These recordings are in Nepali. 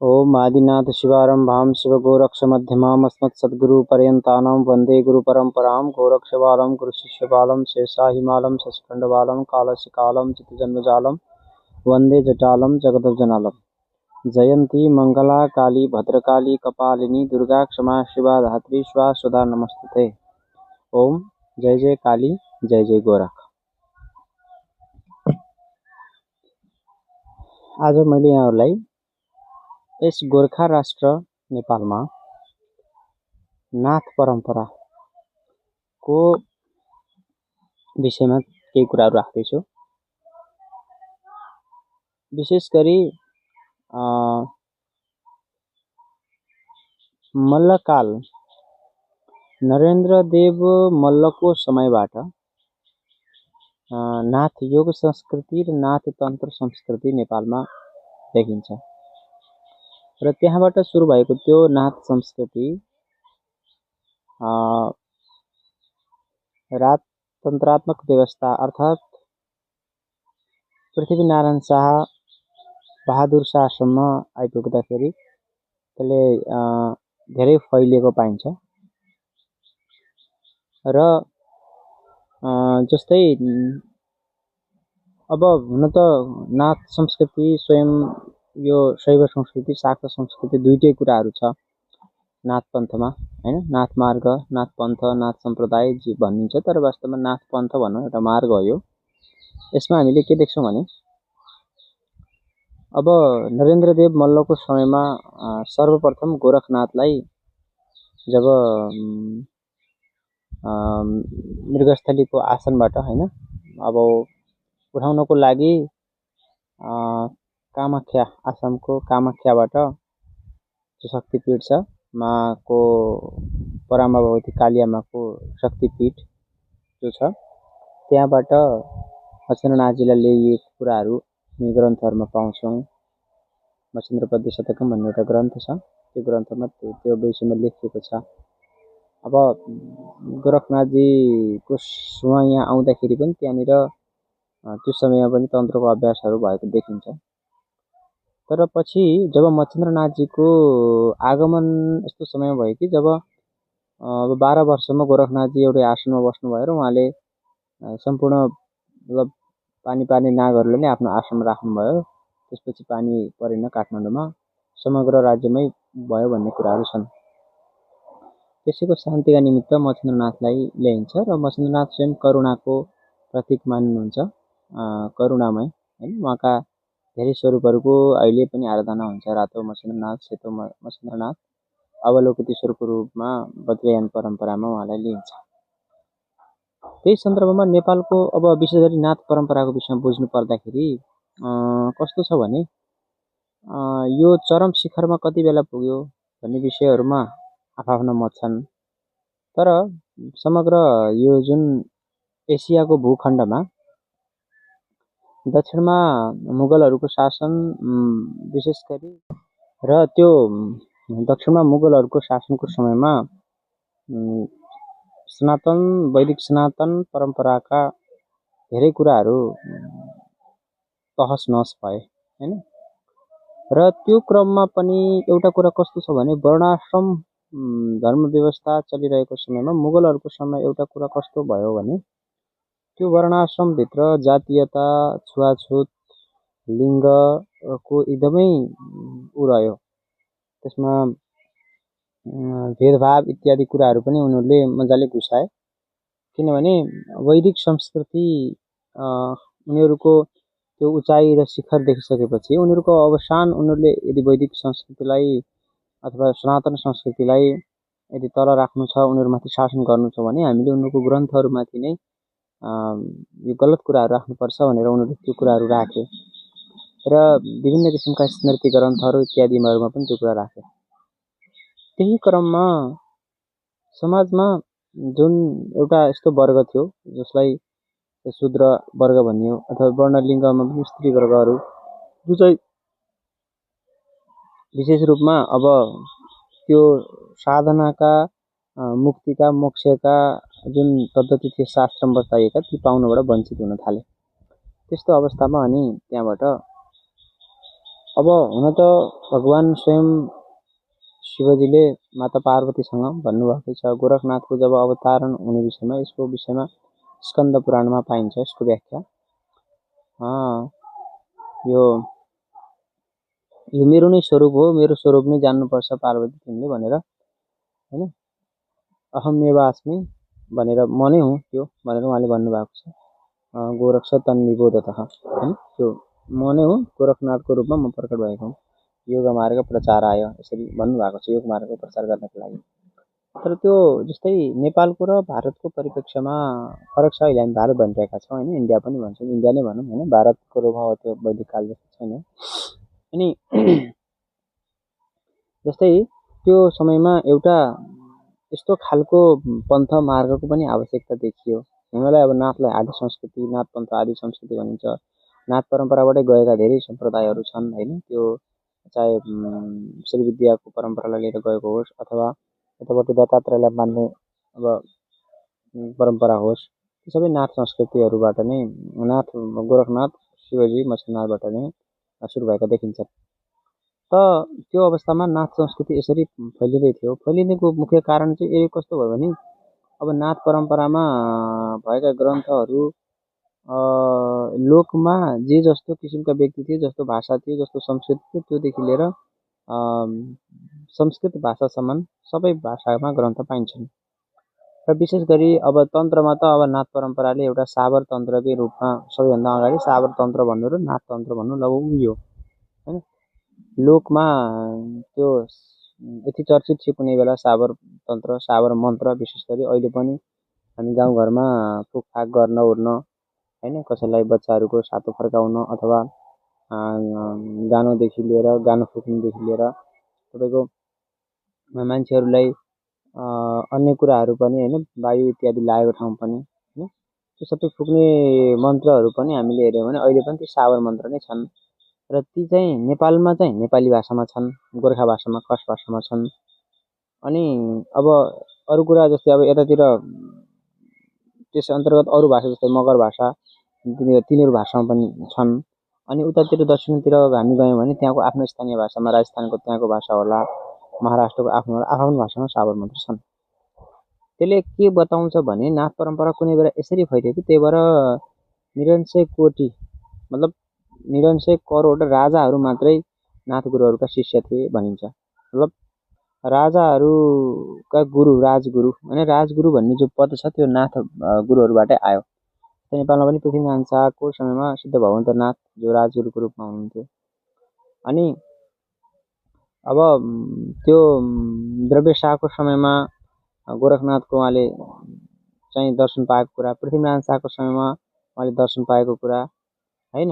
ओम आदिनाथ शिवारंभां शिवगोरक्षमध्यमाम् अस्मत्सद्गुरुपर्यन्तानां वन्दे गुरुपरम्परां गोरक्षबालं गुरुशिष्यबालं शेषाहिमालं शशिखण्डबालं कालस्य चित्तजन्मजालं वन्दे जटालं जगदजनालं। जयन्ती मंगला काली भद्रकाली कपालिनी दुर्गा क्षमा शिवा धात्री स्वाहा नमस्ते। ओम जय जय काली जय जय गोरख। आज मैले यहाँहरूलाई यस गोर्खा राष्ट्र नेपालमा नाथ परम्पराको विषयमा केही कुराहरू राख्दैछु। विशेष गरी मल्लकाल नरेन्द्रदेव मल्लको समयबाट नाथ योग संस्कृति र नाथ तन्त्र संस्कृति नेपालमा देखिन्छ र त्यहाँबाट सुरु भएको त्यो नाथ संस्कृति राजतन्त्रात्मक व्यवस्था अर्थात् पृथ्वीनारायण शाह बहादुर शाहसम्म आइपुग्दाखेरि त्यसले धेरै फैलिएको पाइन्छ र जस्तै अब हुन त नाथ संस्कृति स्वयं यो शैव संस्कृति शाक्त संस्कृति दुईटै कुराहरू छ नाथ पन्थमा हैन। नाथ मार्ग नाथ पन्थ नाथ सम्प्रदाय जे भनिन्छ तर वास्तवमा नाथ पन्थ भन्नु एउटा मार्ग हो। यसमा हामीले के देख्छौं भने अब नरेन्द्रदेव मल्लको समयमा सर्वप्रथम गोरखनाथलाई जब मृगस्थलीको आसनबाट हैन अब उठाउनको लागि कामाख्या आसामको कामाख्याबाट जो शक्तिपीठ छ माको परामा भगवती कालियामाको शक्तिपीठ जो छ त्यहाँबाट मच्छिन्द्रनाथजीलाई ल्याइएको कुराहरू हामी ग्रन्थहरूमा पाउँछौँ। मच्छिन्द्र पद्य शतकम भन्ने एउटा ग्रन्थ छ, त्यो ग्रन्थमा त्यो विषयमा लेखिएको छ। अब गोरखनाथजीको समय यहाँ आउँदाखेरि पनि त्यहाँनिर त्यो समयमा पनि तन्त्रको अभ्यासहरू भएको देखिन्छ। तर पछि जब मच्छिन्द्रनाथजीको आगमन यस्तो समय भयो कि जब अब 12 वर्षमा गोरखनाथजी एउटै आसनमा बस्नुभयो र उहाँले सम्पूर्ण मतलब पानी नागहरूले नै आफ्नो आश्रम राख्नुभयो। त्यसपछि पानी परेन काठमाडौँमा, समग्र राज्यमै भयो भन्ने कुराहरू छन्। त्यसैको शान्तिका निमित्त मच्छिन्द्रनाथलाई ल्याइन्छ र मच्छिन्द्रनाथ स्वयं करुणाको प्रतीक मानिनुहुन्छ, करुणामय हैन। उहाँका धेरै स्वरूपहरूको अहिले पनि आराधना हुन्छ। रातो मच्छिन्द्रनाथ, सेतो मच्छिन्द्रनाथ, अवलोकितेश्वरको रूपमा वज्रयान परम्परामा उहाँलाई लिइन्छ। त्यही सन्दर्भमा नेपालको अब विशेष गरी नाथ परम्पराको विषयमा बुझ्नु पर्दाखेरि कस्तो छ भने यो चरम शिखरमा कति बेला पुग्यो भन्ने विषयहरूमा आफ्ना मत छन्। तर समग्र यो जुन एसियाको भूखण्डमा दक्षिणमा मुगलहरूको शासन विशेष गरी र त्यो दक्षिणमा मुगलहरूको शासनको समयमा सनातन वैदिक सनातन परम्पराका धेरै कुराहरू तहस नहस भए हैन। र त्यो क्रममा पनि एउटा कुरा कस्तो छ भने वर्णाश्रम धर्म व्यवस्था चलिरहेको समयमा मुगलहरूको समय एउटा कुरा कस्तो भयो भने त्यो वर्णाश्रमभित्र जातीयता छुवाछुत लिङ्गको एकदमै रह्यो। त्यसमा भेदभाव इत्यादि कुराहरू पनि उनीहरूले मजाले घुसाए। किनभने वैदिक संस्कृति उनीहरूको त्यो उचाइ र शिखर देखिसकेपछि उनीहरूको अवसान उनीहरूले यदि वैदिक संस्कृतिलाई अथवा सनातन संस्कृतिलाई यदि तल राख्नु छ, उनीहरूमाथि शासन गर्नु छ भने हामीले उनीहरूको ग्रन्थहरूमाथि नै यो गलत कुराहरू राख्नुपर्छ भनेर उनीहरूले त्यो कुराहरू राखे र विभिन्न किसिमका स्मृति ग्रन्थहरू इत्यादिमा पनि त्यो कुरा राखे। त्यही क्रममा समाजमा जुन एउटा यस्तो वर्ग थियो जसलाई शूद्र वर्ग भनियो अथवा वर्णलिङ्गमा पनि स्त्री वर्गहरू जो चाहिँ विशेष रूपमा अब त्यो साधनाका मुक्तिका मोक्षका जुन पद्धति थिए शास्त्रमा बताइएका ती पाउनबाट वञ्चित हुन थाले। त्यस्तो अवस्थामा अनि त्यहाँबाट अब हुन त भगवान स्वयं शिवजीले माता पार्वतीसँग भन्नुभएकै छ। गोरखनाथको जब अवतारण हुने विषयमा यसको विषयमा स्कन्द पुराणमा पाइन्छ यसको व्याख्या। यो मेरो नै स्वरूप हो, मेरो स्वरूप नै जान्नुपर्छ पार्वती तिमीले भनेर, हैन? अहमेवास्मि भनेर म नै हुँ त्यो भनेर उहाँले भन्नुभएको छ। गोरक्ष तन्निबोधतः, हैन? त्यो म नै हुँ, गोरखनाथको रूपमा म प्रकट भएको हुँ। योग मार्ग प्रचाराय यसरी भन्नुभएको छ, योग मार्गको प्रचार गर्नको लागि। तर त्यो जस्तै नेपालको र भारतको परिप्रेक्ष्यमा फरक छ। अहिले हामी भारत भनिरहेका छौँ, होइन? इन्डिया पनि भन्छौँ, इन्डिया नै भनौँ, होइन? भारतको प्रभाव त्यो वैदिक काल जस्तो छैन। अनि जस्तै त्यो समयमा एउटा यस्तो खालको पन्थ मार्गको पनि आवश्यकता देखियो। हुनलाई अब नाथलाई आदि संस्कृति, नाथ पन्थ आदि संस्कृति भनिन्छ। नाथ परम्पराबाटै गएका धेरै सम्प्रदायहरू छन्, होइन? त्यो चाहे श्रीविद्याको परम्परालाई लिएर गएको होस् अथवा यतापट्टि दत्तात्रेयलाई मान्ने अब परम्परा होस्, ती सबै नाथ संस्कृतिहरूबाट नै नाथ गोरखनाथ शिवजी मच्छिन्द्रनाथबाट नै सुरु भएका देखिन्छ। त त्यो अवस्थामा नाथ संस्कृति यसरी फैलिँदै थियो। फैलिनेको मुख्य कारण चाहिँ यो कस्तो भयो भने अब नाथ परम्परामा भएका ग्रन्थहरू लोकमा जे जस्तो किसिमका व्यक्ति थिए, जस्तो भाषा थियो, जस्तो संस्कृति थियो, त्योदेखि लिएर संस्कृत भाषासम्म सबै भाषामा ग्रन्थ पाइन्छन्। र विशेष गरी अब तन्त्रमा त अब नाथ परम्पराले एउटा साबर तन्त्रकै रूपमा सबैभन्दा अगाडि साबर तन्त्र भन्नु र नाथ तन्त्र भन्नु लगभग उयो, होइन? लोकमा त्यो यति चर्चित थियो कुनै बेला साबर तन्त्र, साबर मन्त्र। विशेष गरी अहिले पनि हामी गाउँघरमा फुकफाक गर्न ओर्न, होइन? कसैलाई बच्चाहरूको सातो फर्काउन अथवा गानोदेखि लिएर गानो फुक्नुदेखि लिएर तपाईँको मान्छेहरूलाई अन्य कुराहरू पनि, होइन? वायु इत्यादि लागेको ठाउँ पनि, होइन? त्यो सबै फुक्ने मन्त्रहरू पनि हामीले हेऱ्यौँ भने अहिले पनि ती साबर मन्त्र नै छन्। र ती चाहिँ नेपालमा चाहिँ नेपाली भाषामा छन्, गोर्खा भाषामा, खस भाषामा छन्। अनि अब अरू कुरा जस्तै अब यतातिर त्यस अन्तर्गत अरू भाषा जस्तै मगर भाषा तिनीहरू भाषामा पनि छन्। अनि उतातिर दक्षिणतिर हामी गयौँ भने त्यहाँको आफ्नो स्थानीय भाषामा, राजस्थानको त्यहाँको भाषा होला, महाराष्ट्रको आफ्नो भाषामा साबर मन्त्र छन्। त्यसले के बताउँछ भने नाथ परम्परा कुनै बेला यसरी फैलियो कि त्यही भएर निरञ्जय कोटी मतलब निरञ्जय करोड राजाहरू मात्रै नाथ गुरुहरूका शिष्य थिए भनिन्छ। मतलब राजाहरूका गुरु, राजगुरु, होइन? राजगुरु भन्ने जो पद छ त्यो नाथ गुरुहरूबाटै आयो। नेपालमा पनि पृथ्वीनारायण शाहको समयमा सिद्ध भगवन्त नाथ जो राजगुरुको रूपमा हुनुहुन्थ्यो। अनि अब त्यो द्रव्य शाहको समयमा गोरखनाथको उहाँले चाहिँ दर्शन पाएको कुरा, पृथ्वीनारायण शाहको समयमा उहाँले दर्शन पाएको कुरा, होइन?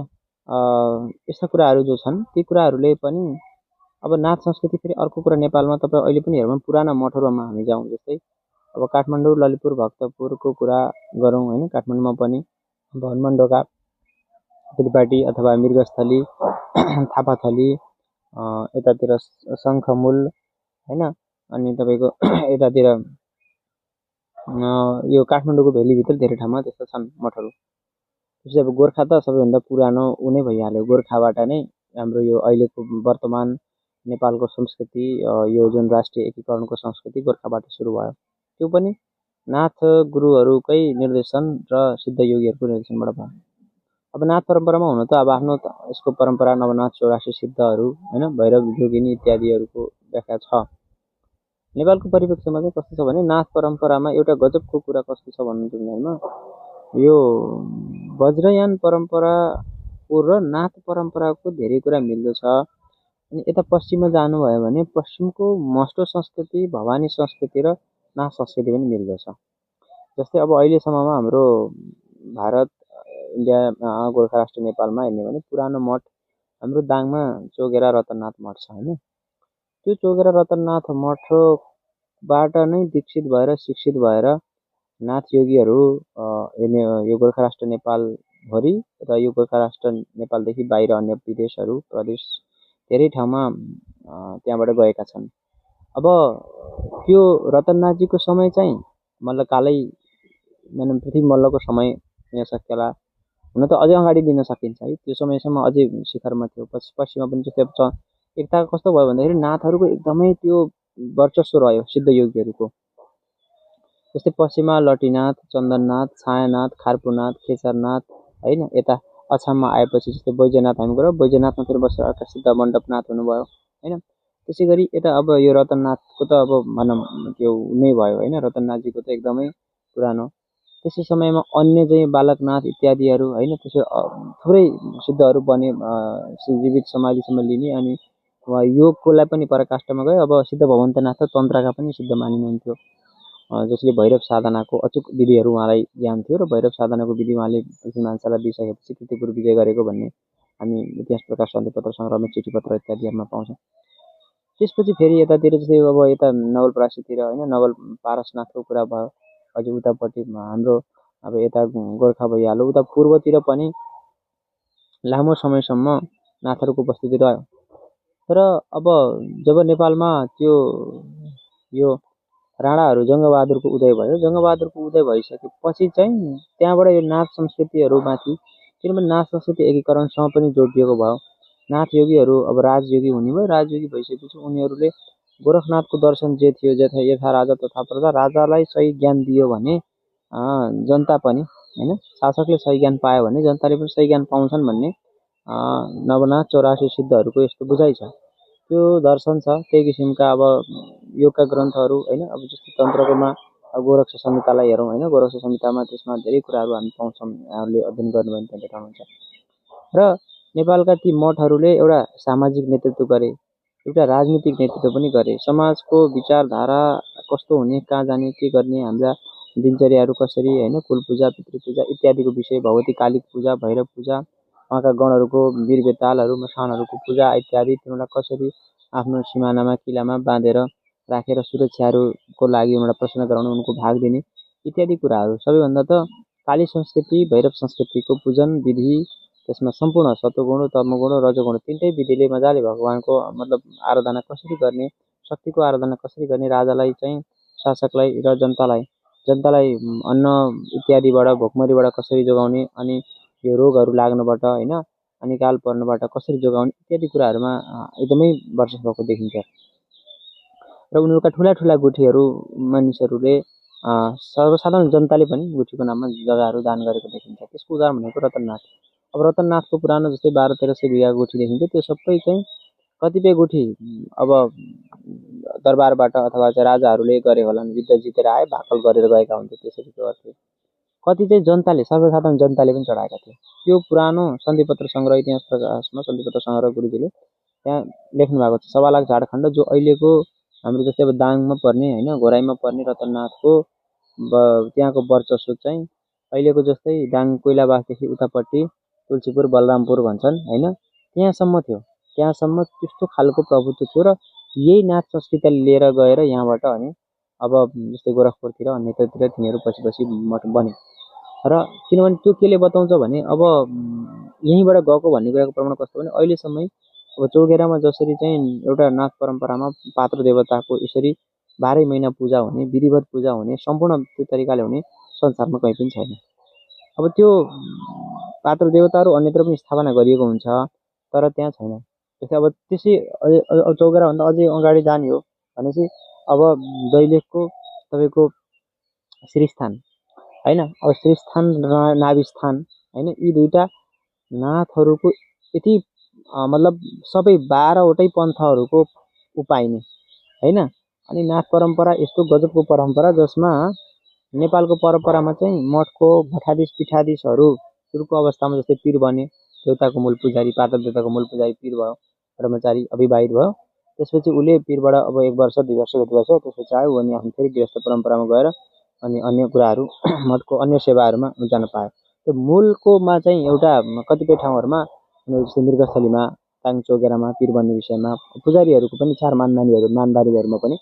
यस्ता कुराहरू जो छन् ती कुराहरूले पनि अब नाथ संस्कृति। फेरि अर्को कुरा नेपालमा तपाईँ अहिले पनि हेरौँ पुराना मठहरूमा हामी जाउँ, जस्तै अब काठमाडौँ, ललितपुर, भक्तपुरको कुरा गरौँ, होइन? काठमाडौँमा पनि भनमण्डोका त्रिपाठी अथवा मृगस्थली, थापाथली, यतातिर शङ्खमूल, होइन? अनि तपाईँको यतातिर यो काठमाडौँको भेलीभित्र धेरै ठाउँमा त्यस्तो छन् मठहरू। त्यसपछि अब गोर्खा त सबैभन्दा पुरानो ऊ नै भइहाल्यो। गोर्खाबाट नै हाम्रो यो अहिलेको वर्तमान नेपालको संस्कृति, यो जुन राष्ट्रिय एकीकरणको संस्कृति गोर्खाबाट सुरु भयो। त्यो पनि नाथ गुरुहरूकै निर्देशन र सिद्ध योगीहरूको निर्देशनबाट भयो। अब नाथ परम्परामा हुन त अब आफ्नो यसको परम्परा नवनाथ 84 सिद्धहरू, होइन? भैरव जोगिनी इत्यादिहरूको व्याख्या छ। नेपालको परिप्रेक्ष्यमा चाहिँ कस्तो छ भने नाथ परम्परामा एउटा गजबको कुरा कस्तो छ भन्नुभन्दामा यो वज्रयान परम्पराको र नाथ परम्पराको धेरै कुरा मिल्दो छ। अनि यता पश्चिममा जानुभयो भने पश्चिमको मस्टो संस्कृति, भवानी संस्कृति र नाथ संस्कृति पनि मिल्दो छ। जस्तै अब अहिलेसम्ममा हाम्रो भारत, इन्डिया, गोर्खा राष्ट्र नेपालमा हेर्ने भने पुरानो मठ हाम्रो दाङमा चोगेरा रतननाथ मठ छ, होइन? त्यो चोगेरा रतननाथ मठबाट नै दीक्षित भएर शिक्षित भएर नाथ योगीहरू यो गोर्खा राष्ट्र नेपालभरि र यो गोर्खा राष्ट्र नेपालदेखि बाहिर अन्य विदेशहरू, प्रदेश धेरै ठाउँमा त्यहाँबाट गएका छन्। अब त्यो रतननाथजीको समय चाहिँ मल्लकालै पृथ्वी मल्लको समय हुन सकेला, हुन त अझै अगाडि दिन सकिन्छ है, त्यो समयसम्म अझै शिखरमा थियो। पछिमा पनि जस्तै अब एकता कस्तो भयो भन्दाखेरि नाथहरूको एकदमै त्यो वर्चस्व रह्यो सिद्ध योगीहरूको। जस्तै पश्चिममा लटीनाथ, चन्दननाथ, छायानाथ, खार्पुनाथ, खेचरनाथ होइन। यता अछाममा आएपछि जस्तै बैजनाथ हामी गऱ्यौँ, बैजनाथमा फेरि बसेर अर्का सिद्ध मण्डपनाथ हुनुभयो होइन। त्यसै गरी यता अब यो रतननाथको त अब भनौँ त्यो नै भयो होइन, रतननाथजीको त एकदमै पुरानो। त्यसै समयमा अन्य चाहिँ बालकनाथ इत्यादिहरू होइन, त्यसो थुप्रै सिद्धहरू बने जीवित समाधिसम्म लिने। अनि उहाँ योगकोलाई पनि पराकाष्ठमा गयो। अब सिद्ध भगवन्तनाथ त तन्त्रका पनि सिद्ध मानिनुहुन्थ्यो, जसले भैरव साधनाको अचुक विधिहरू उहाँलाई ज्ञान थियो र भैरव साधनाको विधि उहाँले पृथ्वी मान्छेलाई दिइसकेपछि कीर्तिपुर विजय गरेको भन्ने हामी इतिहास प्रकाश सन्धिपत्र सङ्ग्रहमा चिठीपत्र इत्यादिहरूमा पाउँछौँ। त्यसपछि फेरि यतातिर जस्तै अब यता नवलपरासीतिर होइन, नवलपारसनाथको कुरा भयो। अझै उतापट्टि हाम्रो अब यता गोर्खा भइहाल्यो, उता पूर्वतिर पनि लामो समयसम्म नाथहरूको उपस्थिति रह्यो। तर अब जब नेपालमा त्यो यो राणाहरू जङ्गबहादुरको उदय भयो, जङ्गबहादुरको उदय भइसकेपछि चाहिँ त्यहाँबाट यो नाथ संस्कृतिहरूमाथि, किनभने नाथ संस्कृति एकीकरणसँग पनि जोडिएको भयो। नाथ योगीहरू अब राजयोगी हुने भयो। राजयोगी भइसकेपछि उनीहरूले गोरखनाथको दर्शन जे थियो यथा राजा तथा प्रजा, राजालाई सही ज्ञान दियो भने जनता पनि होइन, शासकले सही ज्ञान पायो भने जनताले पनि सही ज्ञान पाउँछन् भन्ने नवनाथ 84 सिद्धहरूको यस्तो बुझाइ छ। त्यो दर्शन छ। त्यही किसिमका अब योगका ग्रन्थहरू होइन, अब जस्तो तन्त्रकोमा गोरक्ष संहितालाई हेरौँ होइन, गोरक्ष संहितामा त्यसमा धेरै कुराहरू हामी पाउँछौँ। यहाँहरूले अध्ययन गर्नुभयो भने त्यहाँ भेटाउनुहुन्छ। र नेपालका ती मठहरूले एउटा सामाजिक नेतृत्व गरे, एउटा राजनीतिक नेतृत्व पनि गरे। समाजको विचारधारा कस्तो हुने, कहाँ जाने, के गर्ने, हाम्रा दिनचर्याहरू कसरी होइन, कुल पूजा, पितृपूजा इत्यादिको विषय, भगवती कालीको पूजा, भैरव पूजा, उहाँका गणहरूको वीर बेतालहरू मसानहरूको पूजा इत्यादि, तिनीहरूलाई कसरी आफ्नो सिमानामा किलामा बाँधेर राखेर सुरक्षाहरूको लागि उनीहरूलाई प्रश्न गराउनु, उनको भाग दिने इत्यादि कुराहरू। सबैभन्दा त काली संस्कृति, भैरव संस्कृतिको पूजन विधि, त्यसमा सम्पूर्ण सत्वगुण, तमोगुण, रजोगुण तीनटै विधिले मजाले भगवानको मतलब आराधना कसरी गर्ने, शक्तिको आराधना कसरी गर्ने, राजालाई चाहिँ, शासकलाई र जनतालाई अन्न इत्यादिबाट, भोकमरीबाट कसरी जोगाउने, अनि यो रोगहरू लाग्नबाट होइन, अनिकाल पर्नबाट कसरी जोगाउने इत्यादि कुराहरूमा एकदमै वर्चस्व भएको देखिन्छ। र उनीहरूका ठुला ठुला गुठीहरू मानिसहरूले सर्वसाधारण जनताले पनि गुठीको नाममा जग्गाहरू दान गरेको देखिन्छ। त्यसको उदाहरण भनेको रतननाथ। अब रतननाथको पुरानो जस्तै 1200-1300 बिघा गुठी देखिन्छ। त्यो सबै चाहिँ कतिपय गुठी अब दरबारबाट अथवा चाहिँ राजाहरूले गरे होलान्, युद्ध जितेर आए, भाकल गरेर गएका हुन्थे, त्यसरी गर्थे। कति चाहिँ जनताले, सर्वसाधारण जनताले पनि चढाएका थिए। त्यो पुरानो सन्धिपत्र सङ्ग्रह, इतिहास प्रकाशमा सन्धिपत्र सङ्ग्रह गुरुजीले त्यहाँ लेख्नु भएको छ। सवालाख झारखण्ड, जो अहिलेको हाम्रो जस्तै अब दाङमा पर्ने होइन, घोराइमा पर्ने रतननाथको त्यहाँको वर्चस्व चाहिँ अहिलेको जस्तै दाङ कोइलाबासदेखि उतापट्टि तुलसीपुर, बलरामपुर भन्छन् होइन, त्यहाँसम्म थियो। त्यहाँसम्म त्यस्तो खालको प्रभुत्व थियो। र यही नाथ संस्कृतिलाई लिएर गएर यहाँबाट अनि अब जस्तै गोरखपुरतिर अन्यतिर तिनीहरू पछि पछि मठ बने। र किनभने त्यो केले बताउँछ भने अब यहीँबाट गएको भन्ने कुराको प्रमाण कस्तो भने अहिलेसम्म अब चौघेरामा जसरी चाहिँ एउटा नाथ परम्परामा पात्र देवताको यसरी 12 महिना पूजा हुने, विधिवत पूजा हुने, सम्पूर्ण त्यो तरिकाले हुने संसारमा कहीँ पनि छैन। अब त्यो पात्र देवताहरू अन्यत्र पनि स्थापना गरिएको हुन्छ, तर त्यहाँ छैन। जस्तै अब त्यसै चौघेराभन्दा अझै अगाडि जाने हो भनेपछि अब दैलेखको तपाईँको श्रीस्थान होइन, अब श्रीस्थान र नाभिस्थान होइन, यी दुईवटा नाथहरूको यति मतलब सबै 12वटै पन्थहरूको उपाइने होइन। अनि नाथ परम्परा यस्तो गजबको परम्परा जसमा नेपालको परम्परामा चाहिँ मठको मठाधीश पीठाधीशहरू सुरुको अवस्थामा जस्तै पीर बने, देवताको मूल पुजारी, पात्र देवताको मूल पुजारी पीर भयो, ब्रह्मचारी अविवाहित भयो। त्यसपछि उसले पीरबाट अब 1 वर्ष 2 वर्ष जति वर्ष त्यसपछि आयो अनि आफ्नो फेरि गृहस्थ परम्परामा गएर अनि अन्य कुराहरू मठको अन्य सेवाहरूमा जान पायो। त्यो मूलकोमा चाहिँ एउटा कतिपय ठाउँहरूमा जस्तै मृगस्थलीमा, ताङ चौघेरामा पीर बन्ने विषयमा पुजारीहरूको पनि 4 मानदारीहरूमा पनि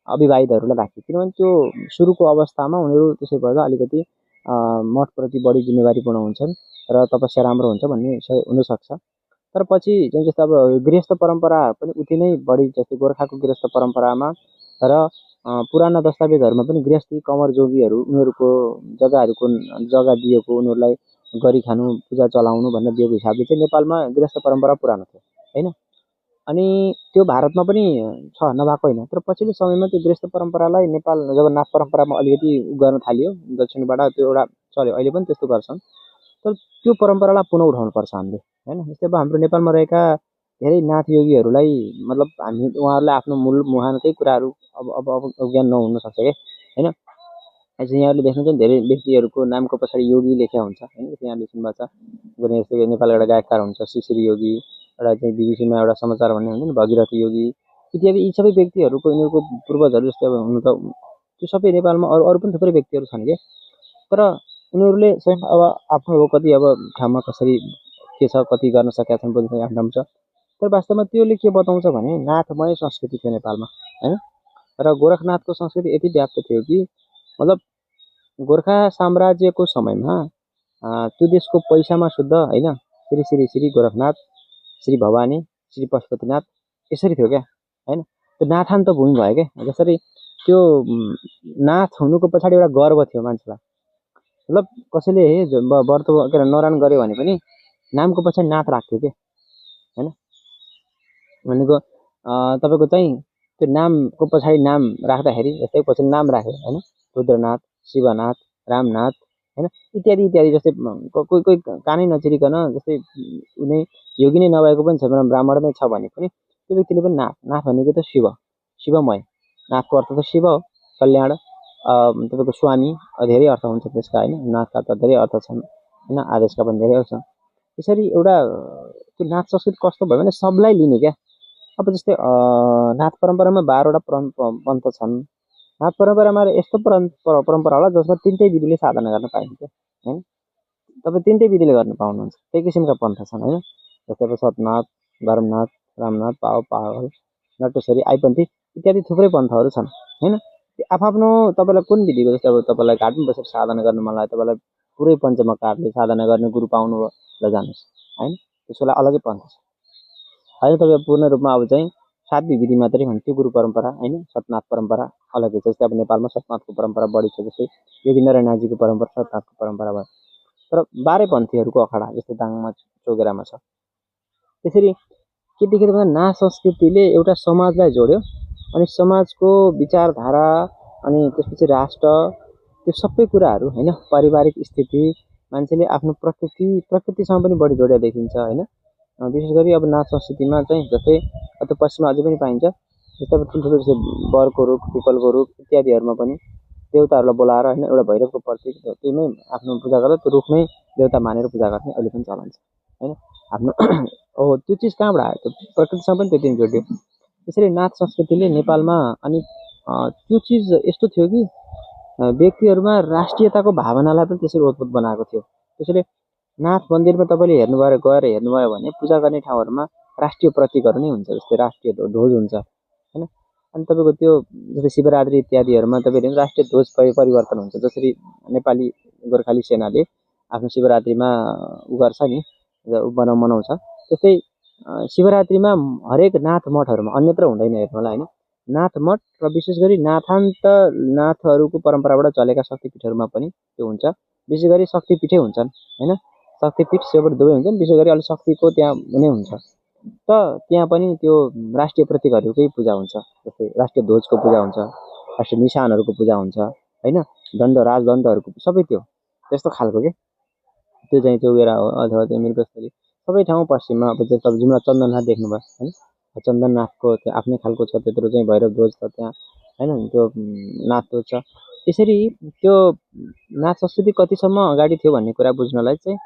अविवाहितहरूलाई राख्यो। किनभने त्यो सुरुको अवस्थामा उनीहरू त्यसै गर्दा अलिकति मठप्रति बढी जिम्मेवारीपूर्ण हुन्छन् र तपस्या राम्रो हुन्छ भन्ने हुनसक्छ। तर पछि चाहिँ जस्तो अब गृहस्थ परम्परा पनि उति नै बढी, जस्तै गोर्खाको गृहस्थ परम्परामा र पुराना दस्तावेजहरूमा पनि गृहस्थी कमर जोगीहरू उनीहरूको जग्गा दिएको, उनीहरूलाई गरी खानु पूजा चलाउनु भनेर दिएको हिसाबले चाहिँ नेपालमा गृहस्थ परम्परा पुरानो थियो हैन। अनि त्यो भारतमा पनि छ नभएको होइन, तर पछिल्लो समयमा त्यो गृहस्थ परम्परालाई नेपाल जब नाथ परम्परामा अलिकति गर्न थालियो दक्षिणबाट त्यो एउटा चल्यो, अहिले पनि त्यस्तो गर्छन्। तर त्यो परम्परालाई पुनः उठाउनुपर्छ हामीले हैन। जस्तै अब हाम्रो नेपालमा रहेका धेरै नाथ योगीहरूलाई मतलब हामी उहाँहरूलाई आफ्नो मूल मुहानकै कुराहरू अब ज्ञान नहुन सक्छ क्या हैन। चाहिँ यहाँहरूले देख्नुहुन्छ धेरै व्यक्तिहरूको नामको पछाडि योगी लेखेको हुन्छ होइन। यहाँले सुन्नुभएको छ जस्तै नेपालको एउटा गायककार हुन्छ शिशिर योगी, एउटा चाहिँ बिबिसीमा एउटा समाचार भन्ने हुन्छ नि भगीरथी योगी इत्यादि। यी सबै व्यक्तिहरूको यिनीहरूको पूर्वजहरू जस्तै अब हुनु त त्यो सबै नेपालमा अरू पनि थुप्रै व्यक्तिहरू छन् क्या। तर उनीहरूले स्वयं अब आफ्नो कति अब ठाउँमा कसरी के छ कति गर्न सकेका छन् बुझ्नु आफ्नो ठाउँ छ। तर वास्तवमा त्यसले के बताउँछ भने नाथमय संस्कृति थियो नेपालमा होइन। र गोरखनाथको संस्कृति यति व्याप्त थियो कि मतलब गोर्खा साम्राज्यको समयमा त्यो देशको पैसामा शुद्ध होइन श्री श्री श्री गोरखनाथ, श्री भवानी, श्री पशुपतिनाथ यसरी थियो क्या होइन। त्यो नाथान्त भूमि भयो क्या। जसरी त्यो नाथ हुनुको पछाडि एउटा गर्व थियो मान्छेलाई। मतलब कसैले व्रत के नरायण गर्यो भने पनि नामको पछाडि नाथ राख्थ्यो कि होइन। भनेको तपाईँको चाहिँ त्यो नामको पछाडि नाम राख्दाखेरि जस्तै कसैले नाम राख्यो होइन रुद्रनाथ, शिवनाथ, रामनाथ होइन इत्यादि इत्यादि। जस्तै कोही कोही कानै नचिरिकन जस्तै उनी योगी नै नभएको पनि छ ब्राह्मणमै छ भने पनि त्यो व्यक्तिले पनि नाथ, नाथ भनेको त शिव, शिवमय। नाथको अर्थ त शिव हो, कल्याण, तपाईँको स्वामी धेरै अर्थ हुन्छ त्यसका होइन। नाथका त धेरै अर्थ छन् होइन, आदेशका पनि धेरै अर्थ छन्। यसरी एउटा त्यो नाथ संस्कृति कस्तो भयो भने सबलाई लिने क्या। अब जस्तै नाथ परम्परामा 12वटा पन्थ छन्। नाथ परम्परामा यस्तो परम्परा होला जसमा 3टै विधिले साधना गर्न पाइन्छ होइन। तपाईँ 3टै विधिले गर्न पाउनुहुन्छ, त्यही किसिमका पन्थ छन् होइन। जस्तै अब सतनाथ, धर्मनाथ, रामनाथ, पावल, नटेश्वरी, आइपन्थी इत्यादि थुप्रै पन्थहरू छन् होइन। आफ्नो तपाईँलाई कुन विधिको जस्तै अब तपाईँलाई घाटमा बसेर साधना गर्नु मन लाग्यो, तपाईँलाई पुरै पञ्चमा काठले साधना गर्ने गुरु पाउनु भयो ल जानुहोस् होइन, त्यसको लागि अलग्गै पन्थ छ होइन। तपाईँ पूर्ण रूपमा अब चाहिँ 7 विधि मात्रै भने त्यो गुरु परम्परा होइन। सतनाथ परम्परा अलग्गै छ। जस्तै अब नेपालमा सतनाथको परम्परा बढी छ, जस्तै योगी नारायणजीको परम्परा सतनाथको परम्परा भयो। तर 12 पन्थीहरूको अखाडा जस्तै दाङमा चोगेरामा छ। त्यसरी के देखियो भने नाथ संस्कृतिले एउटा समाजलाई जोड्यो अनि समाजको विचारधारा अनि त्यसपछि राष्ट्र त्यो सबै कुराहरू होइन, पारिवारिक स्थिति, मान्छेले आफ्नो प्रकृतिसँग पनि बढी जोडिया देखिन्छ होइन। विशेष गरी अब नाथ संस्कृतिमा चाहिँ जस्तै त्यो पश्चिममा अझै पनि पाइन्छ। जस्तै अब ठुल्ठुलो जस्तै बरको रुख, पिपलको रुख इत्यादिहरूमा पनि देवताहरूलाई बोलाएर होइन एउटा भैरवको प्रतीक त्यहीमै आफ्नो पूजा गरेर त्यो रुखमै देवता मानेर पूजा गर्ने अहिले पनि चलन छ होइन। आफ्नो त्यो चिज कहाँबाट आयो, त्यो प्रकृतिसँग पनि त्यति जोडियो। त्यसरी नाथ संस्कृतिले नेपालमा अनि त्यो चिज यस्तो थियो कि व्यक्तिहरूमा राष्ट्रियताको भावनालाई पनि त्यसरी उत्पत्त बनाएको थियो। त्यसैले नाथ मन्दिरमा तपाईँले गएर हेर्नुभयो भने पूजा गर्ने ठाउँहरूमा राष्ट्रिय प्रतीकहरू नै हुन्छ। जस्तै राष्ट्रिय ध्वज हुन्छ होइन। अनि तपाईँको त्यो जस्तै शिवरात्रि इत्यादिहरूमा तपाईँले राष्ट्रिय ध्वज परिवर्तन हुन्छ। जसरी नेपाली गोर्खाली सेनाले आफ्नो शिवरात्रिमा गर्छ नि मनाउँछ, त्यस्तै शिवरात्रिमा हरेक नाथ मठहरूमा अन्यत्र हुँदैन हेर्नु होला होइन। नाथ मठ र विशेष गरी नाथहरूको परम्पराबाट चलेका शक्तिपीठहरूमा पनि त्यो हुन्छ। विशेष गरी शक्तिपीठै हुन्छन् होइन। शक्तिपीठ शिवबाट दुवै हुन्छन्, विशेष गरी अलिक शक्तिको त्यहाँ नै हुन्छ। त त्यहाँ पनि त्यो राष्ट्रिय प्रतीकहरूकै पूजा हुन्छ। जस्तै राष्ट्रिय ध्वजको पूजा हुन्छ, राष्ट्रिय निशानहरूको पूजा हुन्छ होइन। दण्ड राजदण्डहरूको सबै त्यो त्यस्तो खालको के त्यो चाहिँ चौगेरा हो अथवा चाहिँ मृगस्थली सबै ठाउँ पश्चिममा अब जस्तो जुम्ला चन्दननाथ देख्नुभयो होइन। चन्दननाथको त्यो आफ्नै खालको छ, त्यत्रो चाहिँ भैरव ध्वज छ त्यहाँ होइन, त्यो नाथ ध्वज छ। यसरी त्यो नाथ संस्कृति कतिसम्म अगाडि थियो भन्ने कुरा बुझ्नलाई चाहिँ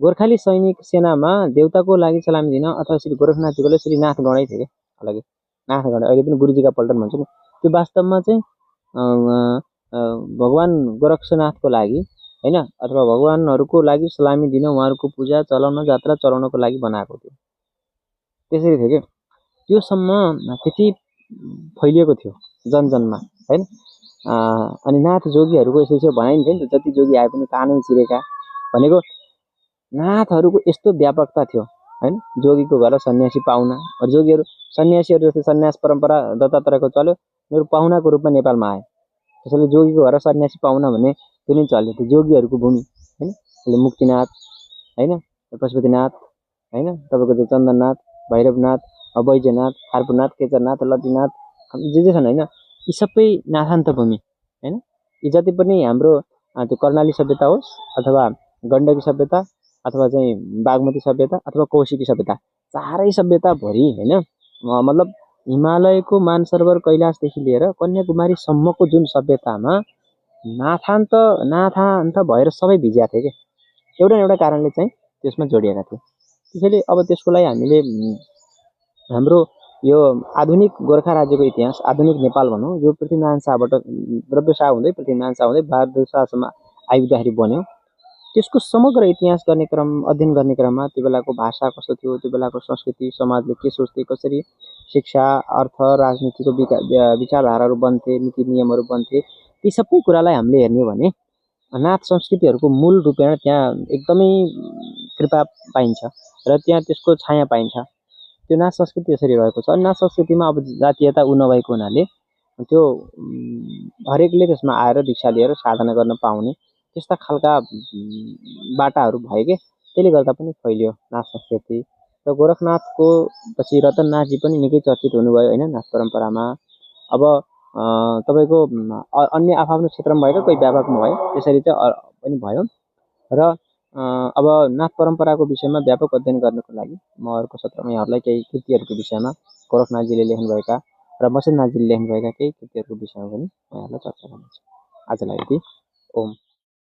गोर्खाली सैनिक सेनामा देवताको लागि सलामी दिन अथवा श्री गोरखनाथजीको श्री नाथगणै थियो क्या अलग्गै नाथगण। अहिले पनि गुरुजीका पल्टन भन्छ नि, त्यो वास्तवमा चाहिँ भगवान् गोरक्षनाथको लागि होइन अथवा भगवान्हरूको लागि सलामी दिन उहाँहरूको पूजा चलाउन जात्रा चलाउनको लागि बनाएको थियो। त्यसरी थियो क्या। त्योसम्म त्यति फैलिएको थियो जनजनमा होइन। अनि नाथ जोगीहरूको यसो भनाइन्थ्यो नि त, जति जोगी आए पनि कानै चिरेका भनेको नाथहरूको यस्तो व्यापकता थियो होइन। जोगीको घर सन्यासी पाहुना, जोगीहरू सन्यासीहरू जस्तै सन्यास परम्परा दत्तात्रेयको चल्यो, उनीहरू पाहुनाको रूपमा नेपालमा आए। त्यसैले जोगीको घर सन्यासी पाहुना भन्ने त्यो नै चल्यो, त्यो जोगीहरूको भूमि होइन। मुक्तिनाथ हैन, पशुपतिनाथ हैन, तपाईँको चाहिँ चन्दननाथ, भैरवनाथ, बैजनाथ, खारपुनाथ, केचरनाथ, लतीनाथ जे छन् हैन, यी सबै नाथान्त भूमि हैन। यी जति पनि हाम्रो त्यो कर्णाली सभ्यता होस् अथवा गण्डकी सभ्यता अथवा चाहिँ बागमती सभ्यता अथवा कौशिकी सभ्यता, चारै सभ्यताभरि हैन, मतलब हिमालयको मानसरोवर कैलाशदेखि लिएर कन्याकुमारीसम्मको जुन सभ्यतामा नाथान्त भएर सबै भिजिया थिए कि एउटा न एउटा कारणले चाहिँ त्यसमा जोडिएका थिए। त्यसैले अब त्यसको लागि हामीले हाम्रो यो आधुनिक गोर्खा राज्यको इतिहास, आधुनिक नेपाल भनौँ, यो पृथ्वीनारायण शाहबाट द्रव्य शाह हुँदै पृथ्वीनारायण शाह हुँदै बहादुर शाहसम्म आइपुग्दाखेरि बन्यो। त्यसको समग्र इतिहास गर्ने क्रम, अध्ययन गर्ने क्रममा त्यो बेलाको भाषा कस्तो थियो, त्यो बेलाको संस्कृति, समाजले के सोच्थे, कसरी शिक्षा, अर्थ, राजनीतिको विचारधाराहरू बन्थे, नीति नियमहरू बन्थे, ती सबै कुरालाई हामीले हेर्ने हो भने नाथ संस्कृतिहरूको मूल रूपेण त्यहाँ एकदमै कृपा पाइन्छ र त्यहाँ त्यसको छाया पाइन्छ। त्यो नाथ संस्कृति यसरी रहेको छ। अनि नाथ संस्कृतिमा अब जातीयता नभएको हुनाले त्यो हरेकले त्यसमा आएर दीक्षा लिएर साधना गर्न पाउने त्यस्ता खालका बाटाहरू भयो कि त्यसले गर्दा पनि फैलियो नाथ संस्कृति। र गोरखनाथको पछि रतननाथजी पनि निकै चर्चित हुनुभयो होइन नाथ परम्परामा। अब तपाईँको अन्य आफ्नो क्षेत्रमा भयो, कोही व्यापकमा भयो, त्यसरी चाहिँ पनि भयो। र अब नाथ परम्पराको विषयमा व्यापक अध्ययन गर्नको लागि म अर्को सत्रमा यहाँहरूलाई केही कृतिहरूको विषयमा गोरखनाथजीले लेख्नुभएका र मसेन्द्रनाथजीले लेख्नुभएका केही कृतिहरूको विषयमा पनि म यहाँलाई चर्चा गर्नेछु। आजलाई यति। ओम।